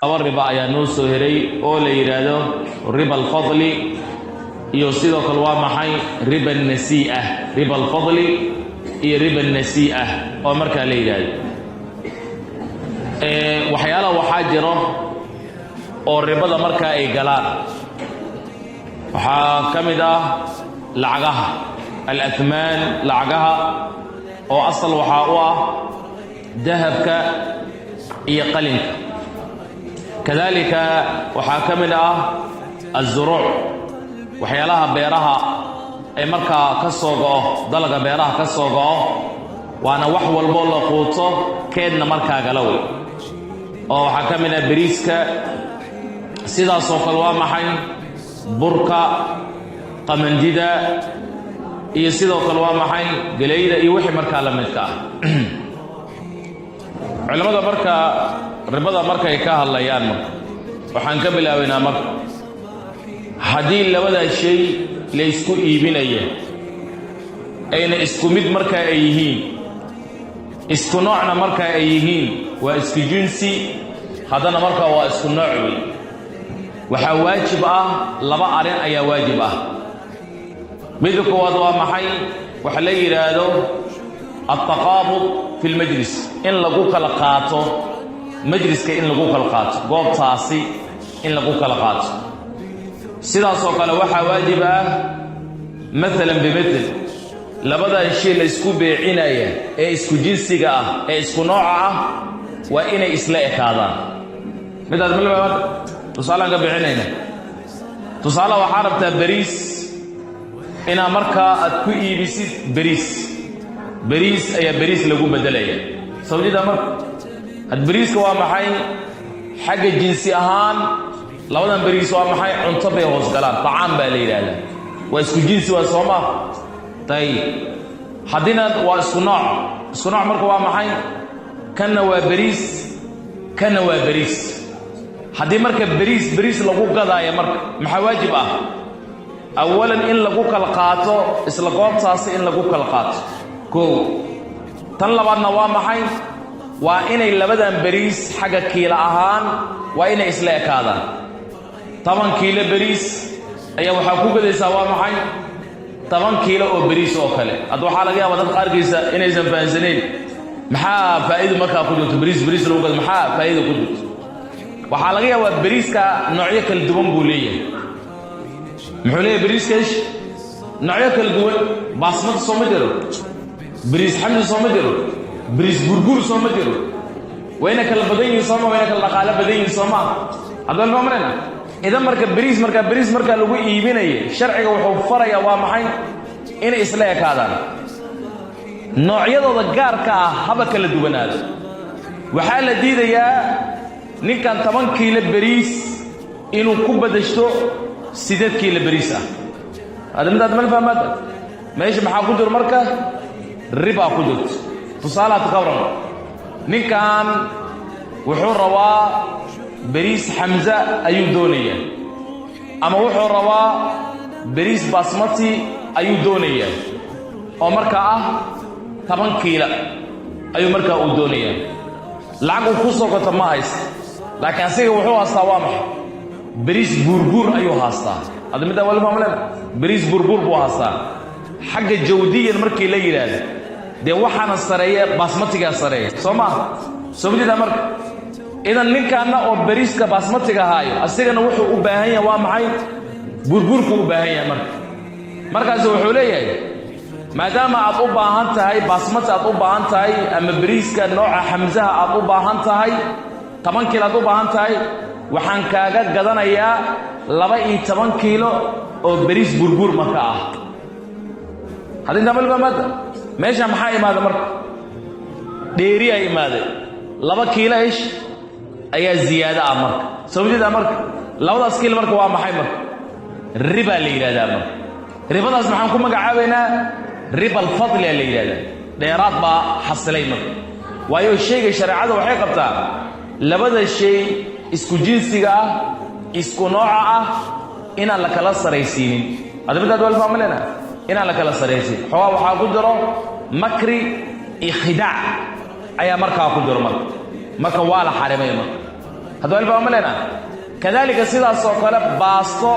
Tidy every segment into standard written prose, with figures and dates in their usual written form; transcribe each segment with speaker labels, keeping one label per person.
Speaker 1: Laba riba ayaa noo soo heray oo la yidhaahdo riba alfadli iyo sidoo kale, waa maxay, riba nasii'a. Riba alfadli iyo riba nasii'a oo markaa la yidhaahdo. Waxyaalaha waxaa jiro oo ribada markaa ay galaan, waxaa ka mid ah lacagaha, al-athmaan, lacagaha oo asal waxaa u ah dahabka iyo qalinka. Kadalika waxaa ka mid ah aلzuruuc, waxyaalaha beeraha ay markaa ka soo go'o, dalaga beeraha ka soo go'o, waana wax walboo la quuto keedna markaa gala wey, oo waxaa ka mid ah beriiska. Sidaasoo kale, waa maxay, burka, qamandida iyo sidoo kale, waa maxay, geleyda iyo wixii markaa la midka ah. Culimmada marka ribada markay ka hadlayaan, marka waxaan ka bilaabaynaa, marka haddii labadaa shay la ysku iibinaya ayna isku mid markaa ay yihiin, isku noocna markaa ay yihiin, waa isku jinsi, haddana markaa waa isku nooc wey, waxaa waajib ah, laba arrin ayaa waajib ah. Midda koowaad waa maxay? Waxa la yidhaahdo altaqaabud fi lmajlis, in lagu kala qaato majliska, in lagu kala qaato goobtaasi, in lagu kala qaato. Sidaasoo kale waxaa waajib ah, maalan bimithil, labadan shay la isku beecinaya ee isku jinsiga ah ee isku nooca ah waa inay isla ekaadaan. Midaas malma tusaalaan ka bixinayna. Tusaale, waxaa rabtaa beriis inaa markaa aad ku iibisid beriis. Beriis ayaa beriis lagu beddelaya sawjida. Marka had beriiska, waa maxay, xagga jinsi ahaan labadan beriis, waa maxay, cunto bay hoos galaan, طacaam baa la yidhaahdaa, waa isku jinsi, waa soo maa? Ayib, haddina waa isku nooc. Isku nooc marka waa maxay? Kanna waa beriis, kanna waa beriis. Haddii marka beriis beriis lagu gadaayo, marka maxaa waajib ah? Awalan, in lagu kala qaato isla goobtaasi, in lagu kala qaato, kow. Tan labaadna waa maxay? Waa inay labadan beriis xagga kiila ahaan waa inay isla ekaadaan. 10 kiilo beriis ayaa waxaa ku gadaysaa, waa maxay, 10 kiilo oo beriis oo kale. Hadda waxaa laga yaabaa dad qaarkiisa inaysan fahamsanayn maxaa faa'iido markaa ku jirto beriis beriis lagu gado, maxaa faa'iida ku jirto. Waxaa laga yaabaa beriiska noocyo kala duwan buu leeyahay. Muxuu leeyahay beriiskash? Noocyo kala duwan. Baasmada soo ma jiro? Beriis xamdi soo ma jiro? Beriis gurgur soo ma jiro? Wayna kala badan yihiin, sooma? Wayna kala dhaqaalo badan yihiin, soo maa? Haddaba fahmarayna. Idan marka beriis, markaa beriis markaa lagu iibinaya, sharciga wuxuu farayaa, waa maxay, inay isla ekaadaan. Noocyadooda gaarka ah haba kala duwanaado. Waxaa la diidayaa ninkan 10 kiilo beriis inuu ku badashto 8 kiilo beriis ah. Hada midaad mal fahmaad? Meesha maxaa ku jiro marka? Ribaa ku jirto. Tusaalaad ka waran, ninkan wuxuu rabaa beriis xamza ayuu doonayaa, ama wuxuu rabaa beriis basmati ayuu doonayaa, oo markaa ah 10 kiila ayuu markaa uu doonayaa. Lacag uu ku soo gato ma haysta, laakiin asiga wuxuu haystaa, waa maxay, beriis buurbuur ayuu haystaa. Hadda middaa wali fahmleen, beriis buurbuur buu haystaa. Xagga jawdiyan markii la yidhaahdo, dee waxaana sareeya baasmatigaa sareeya, soo maa? Soo ma jeedaa? Marka idan ninkaanna oo beriiska baasmatiga haayo, asigana wuxuu u baahan yahay, waa maxay, buurbuurku u baahan yahay. Marka markaasu wuxuu leeyahay, maadaama aad u baahan tahay baasmati aad u baahan tahay, ama beriiska nooca xamsaha aad u baahan tahay, 10 kiilo aad u baahan tahay, waxaan kaaga gadanayaa 12 kiilo oo beriis buurbuur marka ah. Hadda intaa malfahmaada? Meesha maxaa imaada marka? Dheeriyaa imaaday, 2 kiilo ish ayaa ziyaado ah. Marka soo majeedaa? Marka labadaas kiilo marka waa maxay? Marka ribaa la yidhahdaa. Marka ribadaas maxaan ku magacaabaynaa? Riba alfadliaa la yidhahdaa. Dheeraad baa xasilay marka, waayo shayga shareecada waxay qabtaa labada shay isku jinsiga ah, isku nooca ah, inaan la kala saraysiinin. Hadda midaad wal fahmalena, inaan la kala saraysiin. Xoogaa waxaa ku jiro makri iyo khidaac ayaa markaa ku jiro. Marka waa la xarimay. Marka Haddaba alfaa ma leena. Kadaalika sidaas oo kale baasto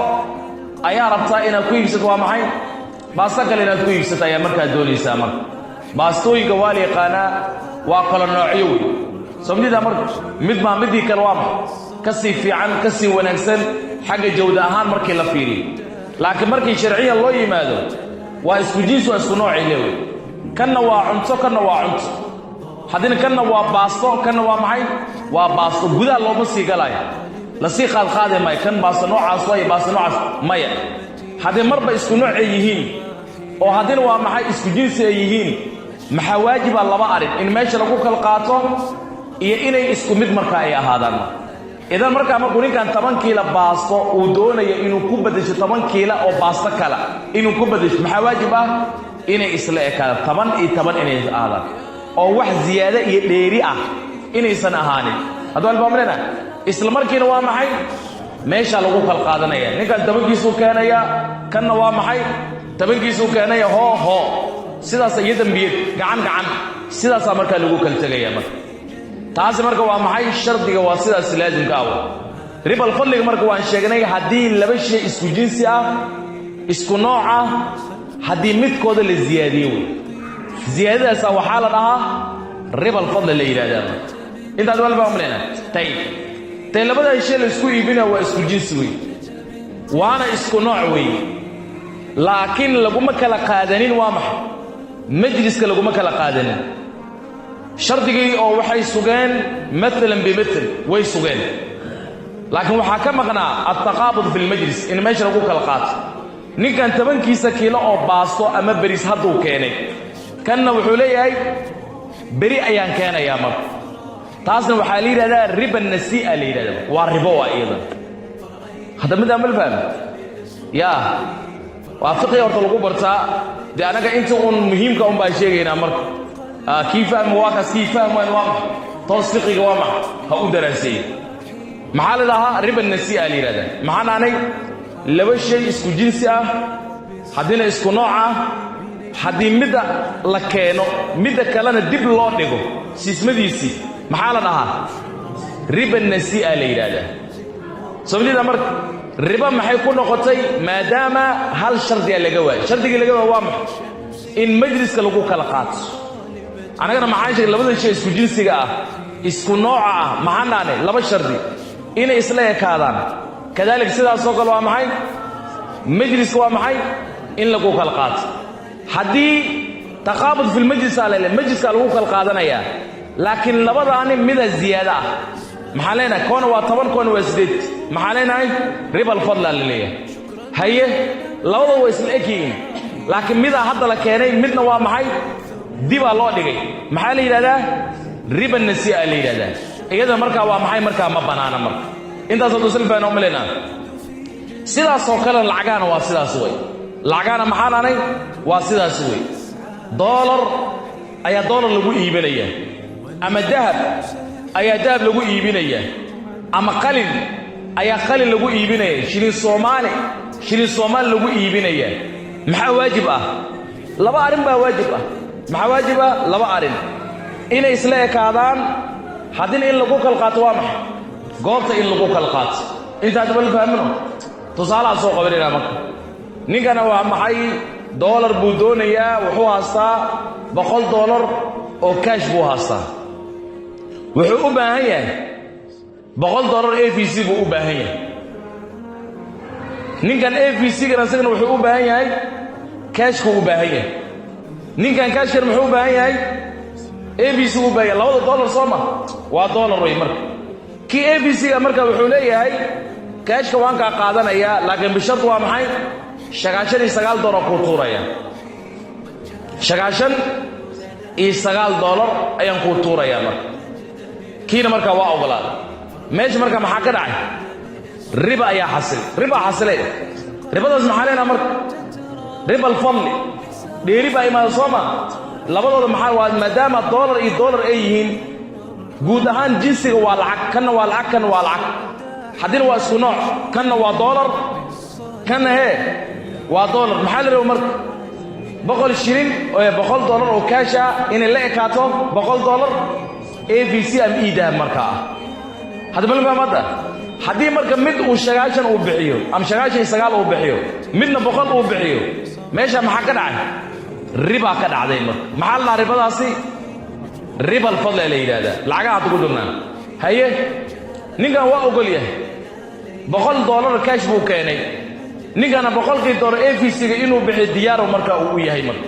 Speaker 1: ayaa rabtaa inaad ku iibsato, waa maxay, baasto kale inaad ku iibsato ayaa markaa doonaysaa. Marka baastooyinka waa la yaqaanaa, waa kala noocyo wey. Soomnida marka mid maa midii kale waa maxay ka sii fiican, ka sii wanaagsan xagga jawda ahaan markii la fiiriyo, laakiin markii sharciyan loo yimaado waa isku jiins, waa isku noocay leewey. Kanna waa cunto, kanna waa cunto, haddina kanna waa baasto, kanna waa maxay, waa baasto. Gudaha looma sii galaayo, lasii qaadqaadi maayo, kan baasto noocaas waa iyo baasto noocaas maya. Haddii marba isku nooc ay yihiin oo haddina waa maxay isku jinsi ay yihiin, maxaa waajiba? Laba arrin: in meesha lagu kala qaato iyo inay isku mid markaa ay ahaadaan. Idan markaa markuu ninkan 10 kiila baasto uu doonayo inuu ku beddesho 10 kiila oo baasto kale inuu ku beddesho, maxaa waajib ah? Inay isla ekaadaan, 10 iyo 10 inay ahaadaan, oo wax ziyaado iyo dheeri ah inaysan ahaanin. Hadduu alfaamlena isla markiina waa maxay meeshaa lagu kala qaadanaya. Ninkan 10-kiisuu keenaya, kanna waa maxay 10-kiisuu keenaya. Hoo hoo, sidaas iyo dambiyad, gacan gacan, sidaasaa markaa lagu kala tegaya. Marka taasi marka waa maxay shardiga? Waa sidaas laasimka ah. Ribal fadliga marka waan sheegnay, haddii laba shay isku jinsi ah, isku nooc ah, haddii midkooda la ziyaadiyo wey, ziyaadadaasa waxaa la dhahaa ribal fadli la yidhahdaa. Marka intaas walba umaleena. Tayib, tay labada shay la isku iibinaya waa isku jinsi wey, waana isku nooc wey, laakiin laguma kala qaadanin, waa maxay, majliska laguma kala qaadanin. Shardigii oo waxay sugeen maalan bimaal way sugeen, laakiin waxaa ka maqnaa altaqaabud fi lmajlis, in meesha lagu kala qaato. Ninkan 10-kiisa kiilo oo baasto ama beriis hadduu keenay, kanna wuxuu leeyahay beri ayaan keenayaa. Marka taasna waxaa la yidhahdaa riba nasii'a la yidhahda, waa ribo waa iyadan. Hadda midaan mal fahmi yaa waa fiqiga horta lagu bartaa. Dee annaga inta uun muhiimka un baan sheegaynaa. Marka kii fahmi waa kaas, kii fahmi waan waa maxa toos fiqiga waa maxa ha u daraaseeyey. Maxaa la dhahaa? Riba nasii'a la yidhahdaa. Maxaa dhahnay? Laba shay isku jinsi ah, haddina isku nooc ah, haddii midda la keeno midda kalena dib loo dhigo siismadiisii, maxaa la dhahaa? Riba nasii'a la yidhaahdaa. Soomaalida marka riba maxay ku noqotay? Maadaama hal shardiga laga waayo. Shardigii laga waayo waa maxay? In majliska lagu kala qaato. Annagana maxaan sheegay? Labada shay isku jinsiga ah, isku nooca ah, maxaan dhahnay? Laba shardi: inay isla ekaadaan, kadalik sidaasoo kale waa maxay majliska waa maxay in lagu kala qaato. Haddii taqaabud fi lmajlis aa lele, majliskaa lagu kala qaadanayaa, laakiin labadaani mida ziyaado ah, maxaan leenahay? Koona waa 10, koona waa 8, maxaan leenahay? Ribal fadla la leeyahay. Haye, labada waa isla eg yihiin, laakiin midaa hadda la keenay, midna waa maxay dibaa loo dhigay, maxaa la yidhahdaa? Riba nasii'a la yidhahdaa. Iyada markaa waa maxay? Markaa ma bannaana. Marka intaas hadduu silfaan uma leynaa. Sidaasoo kale lacagahana waa sidaas wey. Lacagahana maxaa dhahnay? Waa sidaas wey. Doolar ayaa doolar lagu iibinaya, ama dahab ayaa dahab lagu iibinaya, ama qalin ayaa qalin lagu iibinaya, shilin Soomaali shilin Soomaali lagu iibinaya. Maxaa waajib ah? Laba arrin baa waajib ah. Maxaa waajib ah? Laba arrin: inay isla ekaadaan, haddina in lagu kala qaato, waa maxay, goobta in lagu kala qaato. Intaad bal fahmino, tusaalaha soo qabanayna. Marka ninkana waa maxay doolar buu doonayaa, wuxuu haystaa $100 oo cash buu haystaa, wuxuu u baahan yahay $100 EVC buu u baahan yahay. Ninkan EVC-gan isagana wuxuu u baahan yahay cashkuu u baahan yahay. Ninkan cashkan muxuu u baahan yahay? EVC u baahan yahay. Labada dollar soo ma waa dollar wey. Marka kii EVC-ga marka wuxuu leeyahay cashka waan kaa qaadanayaa, laakiin bishart waa maxay $99 kuu tuuraya, $99 ayaan kuu tuurayaa. Marka kiina markaa waa ogolaaday. Meesha marka maxaa ka dhacay? Riba ayaa xasilay, riba xasilay. Ribadaas maxaa leenaha? Marka riba alfadli, dheeri baa imaada soo ma? Labadooda maxaa waa maadaama dollar iyo dollar ay yihiin, guud ahaan jinsiga waa lacag, kanna waa lacag, kanna waa lacag, haddina waa isku nooc, kanna waa dollar, kanna hee waa dollar. Maxaa la raba marka? 100 shilin, $100 oo cash ah inay la ekaato $100 EVC ama e-Dahab markaa ah. Hadda ma fahmadda? Haddii marka mid uu 90 uu bixiyo ama 99 uu bixiyo, midna 100 uu bixiyo, meesha maxaa ka dhacay? Ribaa ka dhacday. Marka maxaa la dhahaa ribadaasi? Riba alfadli la yidhahdaa. Lacagaha hadda ku jirnaa. Haye, ninkan waa ogol yahay, $100 cash buu keenay. Ninkana 100-kii dollar EVC-ga inuu bixiyo diyaaro marka uu u yahay marka.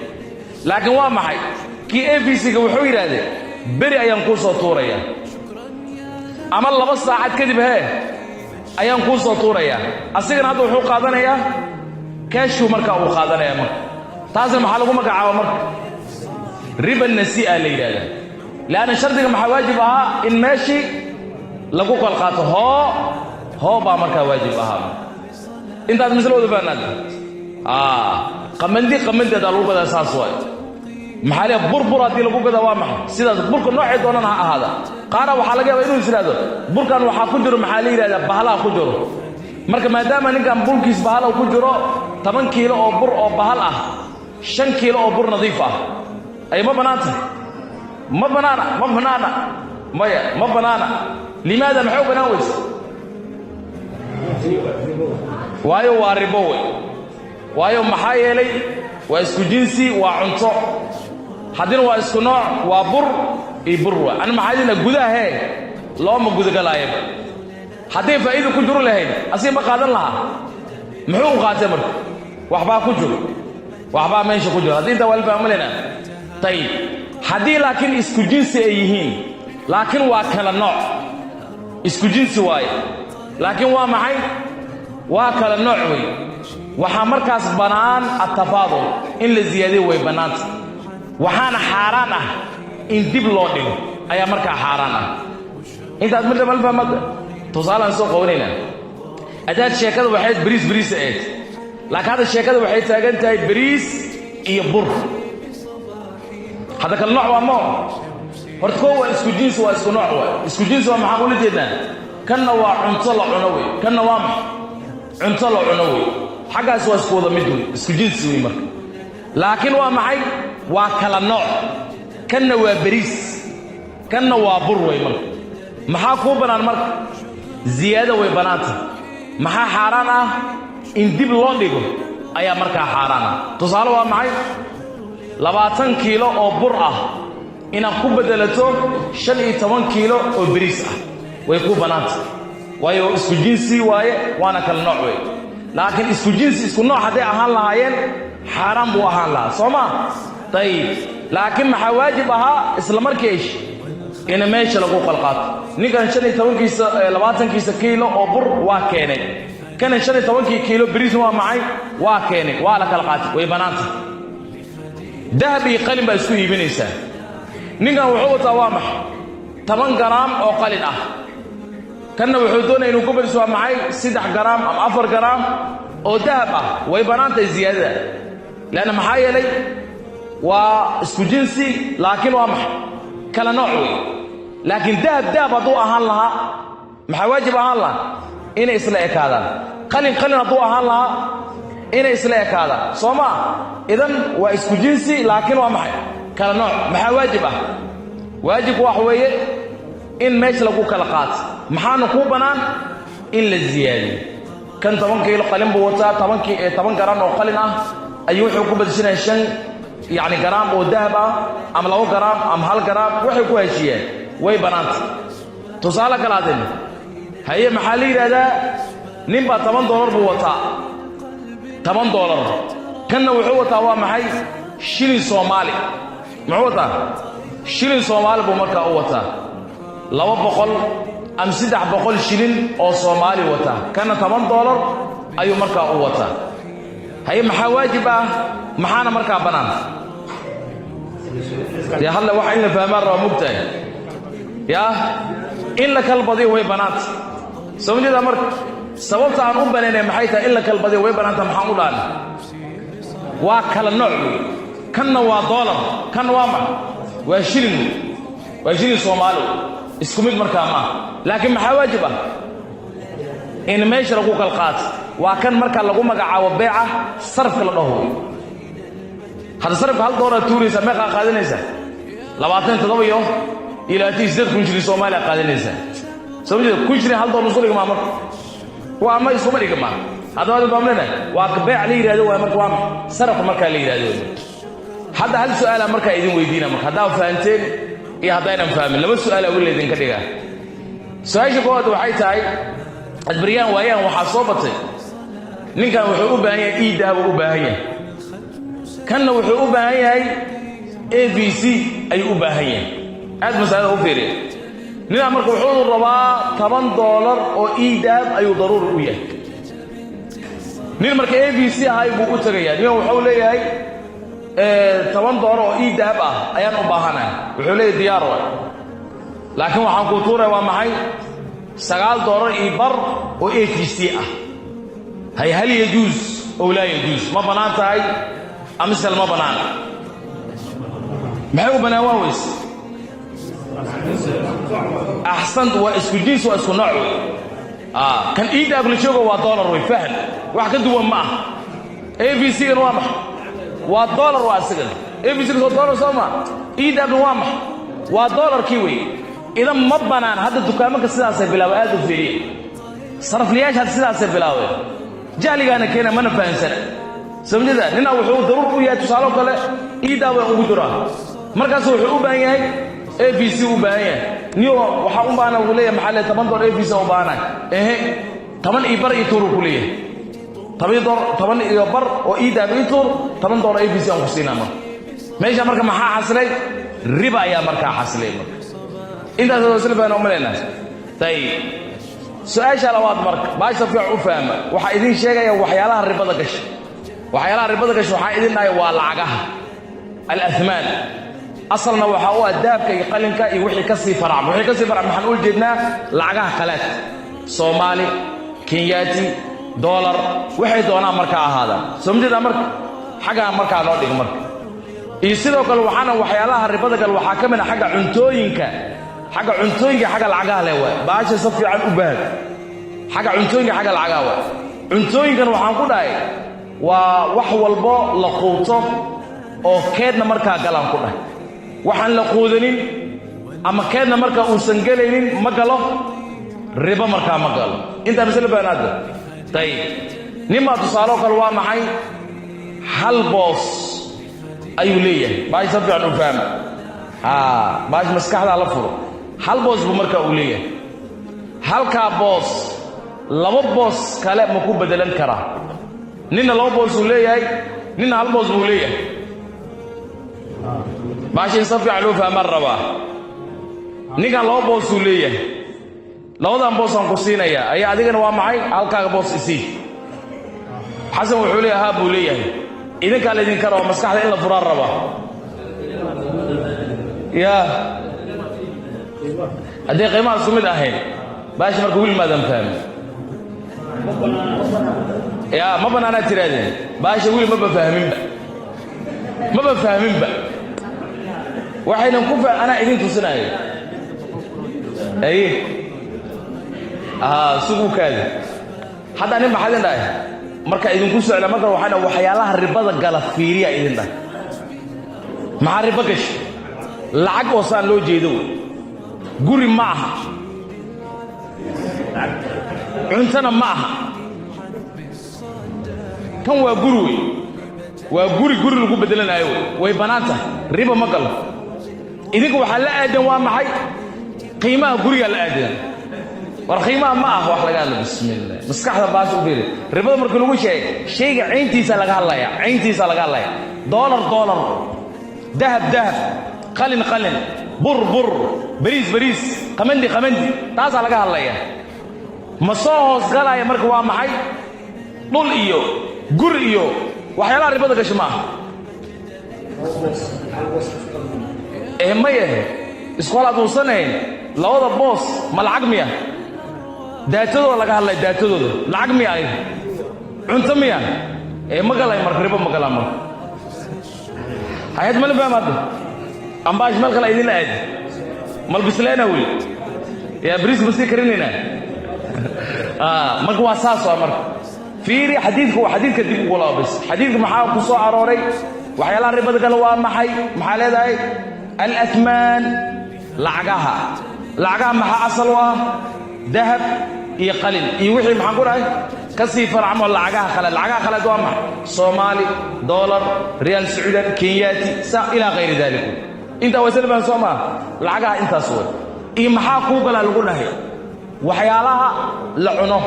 Speaker 1: Laakiin waa maxay? Kii EVC-ga wuxuu yidhaahdee, "Beri ayaan kuu soo tuurayaa ama 2 saacad kadib hee ayaan kuu soo tuurayaa." Asigana hadda wuxuu qaadanayaa cash-uu marka uu qaadanaya marka. Taasna maxaa lagu magacaaba marka? Riba nasi'a la yidhahdaa. Leanna shardiga maxaa waajib ahaa? In meeshii lagu kal qaato. Hoo hoo baa markaa waajib ahaa. Intaas misle wada faanaad. Qamandi qamandi hadaa lagu gadaa, saas waay. Maxaa leeya? Burbur haddii lagu gadaa, waa maxay? Sidaas burka noocay doonana ha ahaada. Qaara waxaa laga yaabaa inuu is yidhahdo, "Burkan waxaa ku jiro, maxaa la yidhahdaa, bahalaha ku jiro." Marka maadaama ninkan burkiis bahala ku jiro, 10 kiilo oo bur oo bahal ah, 5 kiilo oo bur nadiif ah, ay ma bannaanta? Ma bannaana, ma bannaana, maya, ma bannaana. Limaada? Maxay u bannaan weyse? Waayo waa ribo wey. Waayo, maxaa yeelay waa isku jinsi, waa cunto, haddina waa isku nooc, waa bur iyo bur. Waa ani maxaa idina gudaha hee looma gudagalaayaba. Hadday faa'iida ku jiro lahayd, asiga ma qaadan lahaa? Muxuu u qaatay marka? Waxbaa ku jiro, waxbaa meesha ku jiro. Haddii intaa waa la fahmalena. Tayib, haddii laakiin isku jinsi ay yihiin laakiin waa kala nooc, isku jinsi waaye laakiin waa maxay? Waa kala nooc wey. Waxaa markaas bannaan attafaadul, in la ziyaadiyo way bannaanta. Waxaana xaaraan ah in dib loo dhigo ayaa markaa xaaraan ah. Intaas midda malfahmada. Tusaalaan soo qabanaynaa. Adaad sheekada waxayd bariis bariis ahayd, laakiin hadda sheekada waxay taagan tahay bariis iyo bur. Hadda kala nooc waa moo? Horta koo waa isku jinsi, waa isku nooc waay. Isku jinsi waa maxaan ula jeednaa? Kanna waa cunto la cuno wey, kanna waa max cunto la cuno wey. Xaggaas waa isku wada mid wey, isku jinsi wey marka. Laakiin waa maxay? Waa kala nooc. Kanna waa bariis, kanna waa bur wey. Marka maxaa kuu bannaan marka? Ziyaado way bannaanta. Maxaa xaaraan ah? In dib loo dhigo ayaa markaa xaaraan ah. Tusaale waa maxay? 20 kiilo oo bur ah inaad ku beddelato 15 kiilo oo bariis ah way kuu bannaanta. Waayo isku jinsi waaye, waana kala nooc wey. Laakiin isku jinsi, isku nooc hadday ahaan lahaayeen, xaaraan buu ahaan lahaa, soo maa? Dayib, laakiin maxaa waajib ahaa? Isla markii in meesha lagu qalqaato. Ninkan 15-kiisa, 20-kiisa kiilo oo bur waa keenay, kana 15-kii kiilo bariisna waa maxay? Waa keenay. Waa la kala qaatay, way bannaanta. Dahab iyo qalin baa isku iibinaysaa. Ninkan wuxuu wataa, waa maxay, 10 garaam oo qalin ah. Kanna wuxuu doonaya inuu ku bariso, waa maxay, 3 garaam ama 4 garaam oo dahab ah. Way bannaantahay ziyaadada. Leanna maxaa yeelay waa isku jinsi laakiin waa maxay? Kala nooc wey. Laakiin dahab dahab hadduu ahaan lahaa, maxaa waajib ahaan lahaa? Inay isla ekaadaan. Qalin qalin hadduu ahaan lahaa, inay isla ekaadaan, soo maa? Idan waa isku jinsi laakiin waa maxay? Kala nooc. Maxaa waajib ah? Waajibku wax weeye in meesha lagu kala qaato. Maxaana kuu bannaan? In la ziyaadiyo. Kan 10 kiilo qalin buu wataa, 10 garaam oo qalin ah ayuu wuxuu ku badashanaya 5 yacni garaam oo dahab ah ama 2 garaam ama 1 garaam, waxay ku heshiiyeen, way bannaanta. Tusaale kalaadin. Haye, maxaa la yidhaahdaa? Nin baa $10 buu wataa, $10. Kanna wuxuu wataa, waa maxay, shilin Soomaali. Muxuu wataa? Shilin Soomaali buu markaa u wataa, 200 ama 300 shilin oo Soomaali wataa. Kanna $10 ayuu markaa u wataa. Haye, maxaa waajib ah? Maxaana markaa bannaan? Dee hadle, wax in la fahmaan rabaa, mugtahay yaa? In la kala badiyo way bannaanta, soo ma jeedaa? Marka sababta aan u banaynay maxay tahay? In la kala badiyo way bannaanta maxaan u dhaana? Waa kala nooc wey. Kanna waa doolar, kanna waa max? Waa shilin wey, waa shilin Soomaali wey. Isku mid markaa maaha. Laakiin maxaa waajib ah? In meesha lagu kala qaato. Waa kan marka lagu magacaabo beeca sarafka la dhaho wey. Hadda sarafka hal doolar tuuraysaa, meeqaa qaadanaysaa? 27 iyo 28 kun shilin Soomaaliya qaadanaysaa. Soo ma jeeda? 1000 shilin $1 isku dhigmaa marka? Waa ma iskuma dhigmaa. Haddaba baan leenahay waa beec la yidhahdo waay. Marka waa sarafka markaa la yidhahdo. Hadda hal su-aala markaa idin weydiina. Marka haddaa fahanteen iyo haddaynan fahmin, laba su-aala weli idinka dhigaa. Su-aasha koowaad waxay tahay, adbaryaan waayaan waxaa soo batay, ninkan wuxuu u baahan yahay e-Dahab buu u baahan yahay, kanna wuxuu u baahan yahay EVC ayuu u baahan yahay. Aad masalada u fiiriya. Ninaa marka wuxuu rabaa $10 oo e-Dahab ayuu daruuri u yahay. Nin marka EVC ahay buu u tegayaa. Nin wuxuu leeyahay, $10 oo e-Dahab ah ayaan u baahanahay. Wuxuu leeyahay, diyaar waay, laakiin waxaan kuu tuuraya waa maxay? $9.50 oo EVC ah. Hay, هل يجوز أو لا يجوز? Ma bannaan tahay amise ma bannaan? Maxay u bannaan waa weys? Axsant, waa isku jins, waa isku nooc wey. Kan e-Dahab la joogo waa dollar wey, fahm wax ka duwan ma ah. EVC-gan waa maxa? Waa dollar, waa asigana. EVC-ga soo dollar soo ma? E-Dahabna waa maxa? Waa dollarkii wey. Idan ma bannaan. Hadda dukaamanka sidaasay bilaabay. Aad u fiiriya, sarafliyaasha hadda sidaasay bilaabeen. Jahligaana keena, mana fahansana samjada. Ninaa wuxuu daruur u yahay, tusaalo kale, e-Dahab baa ugu jiraa. Markaasu wuxuu u baahan yahay EVC u baahan yahay. Niyo waxaa u baahana uu leeyahay, maxaa leeyahay? $10 EVC u baahanahay. Ehe, 10.5 ii tuur uu ku leeyahay. 10.5 oo e-Dahab ii tuur, $10 EVC aan ku siinaa. Marka meesha marka maxaa xasilay? Riba ayaa markaa xasilay. Marka intaas oo isla fahna umaleynaa. Tayib, su-aasha labaad marka baasha fiican u fahma. Waxaa idin sheegaya waxyaalaha ribada gasha. Waxyaalaha ribada gasha waxaa idin dhahay waa lacagaha, الأثمان. Asalna waxaa u ah dahabka iyo qalinka iyo wixii ka sii faracma. Wixii ka sii faracma maxaan ula jeednaa? Lacagaha qalaad, Soomaali, Kenyaati, dollar, waxay doonaan markaa ahaadaan. Soo ma jeedaa? Marka xaggaa markaa noo dhig marka. Iyo sidoo kale waxaana waxyaalaha ribada gal waxaa ka mid a xagga cuntooyinka. Xagga cuntooyinka, xagga lacagaha le waay. Baasha si fiican u baahad. Xagga cuntooyinka, xagga lacagaha waay. Cuntooyinkan waxaan ku dhahay waa wax walbo la quuto oo keedna markaa galaan ku dhahay. Waxaan la quudanin ama keedna markaa uusan gelaynin ma galo ribo, markaa ma galo. Intaa masle baanaadda. Tayib, nin baa tusaaloo kale waa maxay, hal boos ayuu leeyahay. Baash si fiican u fahma, baash maskaxdaa la furo. Hal boos buu markaa uu leeyahay. Halkaa boos laba boos kale ma ku beddelan karaa? Ninna laba boos uu leeyahay, ninna hal boos buu leeyahay. Baasha in si fiican loo fahmaan rabaa. Ninkan laba boos uu leeyahay, labadan boosaan ku siinayaa ayaa, adigana waa maxay, halkaaga boos isii. Xasan wuxuu leeyahay haa buu leeyahay. Idinkaa laydinka rabaa, maskaxda in la furaan rabaa. Yaa haddii qiimaha isku mid ahayn baasha marka wiil maadan fahmin. Yaa ma bannaanaad tirahdeen? Baasha wiil maba fahminba, maba fahminba. Waxaynan ku anaa idin tusinaayo. Aye, suguu kaadi. Hadda nin maxaa idin dhahay marka idinku socda? Marka waxaana waxyaalaha ribada gala fiiriya idin dhahay. Maxaa ribo gashay? Lacag oo saan loo jeedo, guri ma aha, cuntona ma aha. Kan waa guri wey, waa guri, guri lagu beddelanaayo wey, way bannaan tahay, riba ma galo. Idinka waxaa la aadan waa maxay? Qiimaha gurigaa la aadan. War qiimaha ma ah wax laga hadla. Bismillah, maskaxda baas u fiiri. Ribada marka lagu sheegay, shayga cayntiisa laga hadlaya, cayntiisa laga hadlaya. Dollar dollar, dahab dahab, qalin qalin, bur bur, bariis bariis, qamandi qamandi, taasaa laga hadlaya. Ma soo hoos galaya marka waa maxay, dhul iyo guri iyo waxyaalaha ribada gasha ma aha. Ee ma yahe iskool aduusanayn. Labada boos ma lacag miya? Daatadooda laga hadlaya, daatadooda lacag miya? Ay cunto miya? Ee ma galay marka, ribo ma galaa marka. Hay-ad mala faham hadda ambaash meel kale idinla aadi malbisleena weli yaa bariis ma sii karinaynaa. Marka waa saas. Waa marka fiiri xadiidka, waa xadiidka dib ugu laabis. Xadiidka maxaa ku soo arooray? Waxyaalaha ribada gale waa maxay? Maxaa leedahay? الأثمان, lacagaha. Lacagaha maxaa asal u ah? Dahab iyo qalin iyo wixii, maxaan ku dhahay, ka sii farcamo lacagaha khalaad. Lacagaha khalaad waa maxay? Soomaali, dollar, riyaal sacuudan, kenyaati, sa ilaa kayri dalik. Intaa waa isla fahan, soo maa? Lacagaha intaas way. Iyo maxaa kuu galaa lagu dhahay? Waxyaalaha la cuno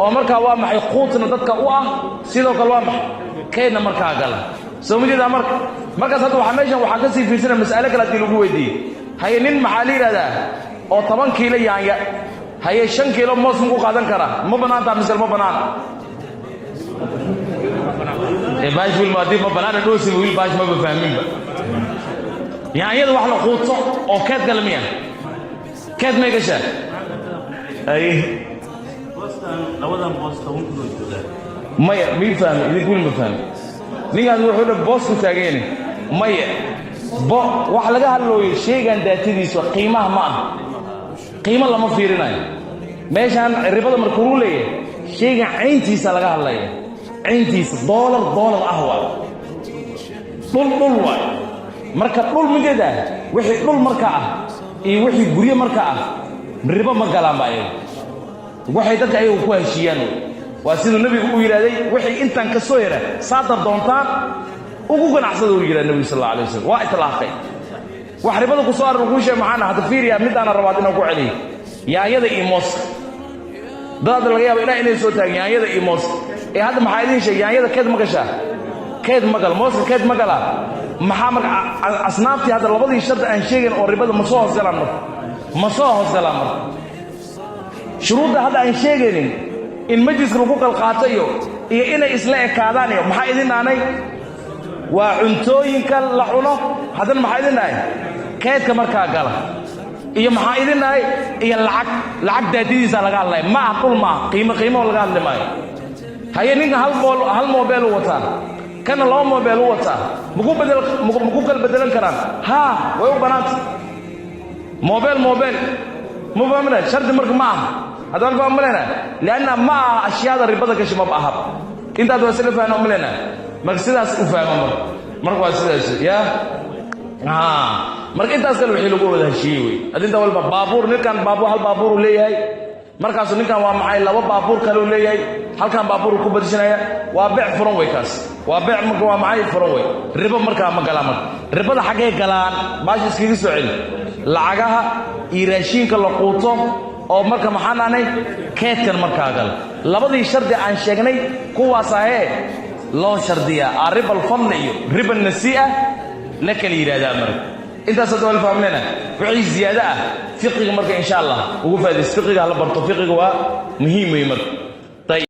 Speaker 1: oo markaa waa maxay, quutna dadka u ah, sidoo kale waa maxay, kaydna markaa gala. Soo ma jeedaa? Marka markaas hadda waxaa meeshan waxaa ka sii fiirsanaya mas'ale kale haddii lagu weydiiyey. Haye, nin maxaa la yidhahdaa oo 10 kiilo yaanya haye, 5 kiilo moos ma ku qaadan karaa? Ma bannaantaa mise ma bannaana? Ee baash wiil ma haddii ma bannaana dhoosiba, wiil baash maba fahminba. Yaanyada wax la quuto oo keed gala miya? Keed may gashaa? Haye.
Speaker 2: Boostan, labadan boos 10 kilo joogaan.
Speaker 1: Maya, mii fahmi idinku, wiil ma fahmi. Ninkaas wuxuu dha boosku taaganyane. Maya, bo wax laga hadlooyo shaygan daatadiisa qiimaha ma aha, qiimo lama fiirinayo meeshaan. Ribada markuu leeyahay, shaygan cayntiisa laga hadlaya, cayntiisa doolar doolar ah waay, dhul dhul waay. Marka dhul mideeda, wixii dhul marka ah iyo wixii guryo marka ah, ribo ma galaanba ayaga. Waxay dadka ayagu ku heshiiyaan wey. Waa siduu nebigu u yidhahday: wixii intaan ka soo yara saadar doontaan ugu ganacsada, uu yidhahda nebigu sal alla alay wasalam. Waa itlaaqay. Wax ribada ku soo arar kuu sheeg maxaana hadda fiiriya. Midaana rabaad inaan ku celiyo: yaanyada iyo mooska. Dad hadda laga yaaba ilaah inay soo taagan yaanyada iyo mooska. Ee hadda maxaa idiin sheeg? Yaanyada keed ma gashaa? Keed ma gala. Mooska keed ma galaa? Maxaa marka asnaaftii hadda labadii shardi aan sheegayn oo ribada ma soo hoos galaan? Marka ma soo hoos galaan. Marka shuruudda hadda aan sheegaynin in majliska lagu qalqaato iyo inay isla ekaadaan iyo maxaa idin dhaanay? Waa cuntooyinka la cuno. Haddana maxaa idin dhahay? Keedka markaa gala. Iyo maxaa idin dhahay? Iyo lacag, lacag daatadiisa laga hadlaya, ma ah dhul, ma ah qiimo, qiimo laga hadli maayo. Haye, ninka hal bool hal mobile u wataa, kana laba mobile u wataa, maku bedel maku kala bedelan karaan? Haa, way u bannaanta. Mobile mobile ma fahmina? Shardi marka ma aha. Hadda waan fahmalena, lianna ma aha ashyaada ribada gasha, maba ahaba. Intaad waa isla fahna umalena. Marka sidaas u fahma. Marka waa sidaas ya. Marka intaas kale wixii lagu wada heshiiyey wey. Hadda inta walba baabuur, ninkan baabuur, hal baabuur uu leeyahay, markaasu ninkan waa maxay, laba baabuur kale uu leeyahay, halkan baabuur uu ku badishanaya, waa beec furan wey kaas. Waa beec marka waa maxay, furan wey. Ribo markaa ma galaan. Marka ribada xaggay galaan? Baasha iskaga soo celi: lacagaha iyo raashiinka la quuto oo marka maxaan dhahnay, keedkan markaa gala. Labadii shardi aan sheegnay kuwaas ahee loo shardiyaa, a riba alfadli iyo riba nasii'a la kala yidhahdaa. Marka intaas hadda waa la fahmnayna. Wixii ziyaado ah fiqiga marka insha Allah ugu faa'idaysa. Fiqiga hala barto, fiqiga waa muhiim wey marka.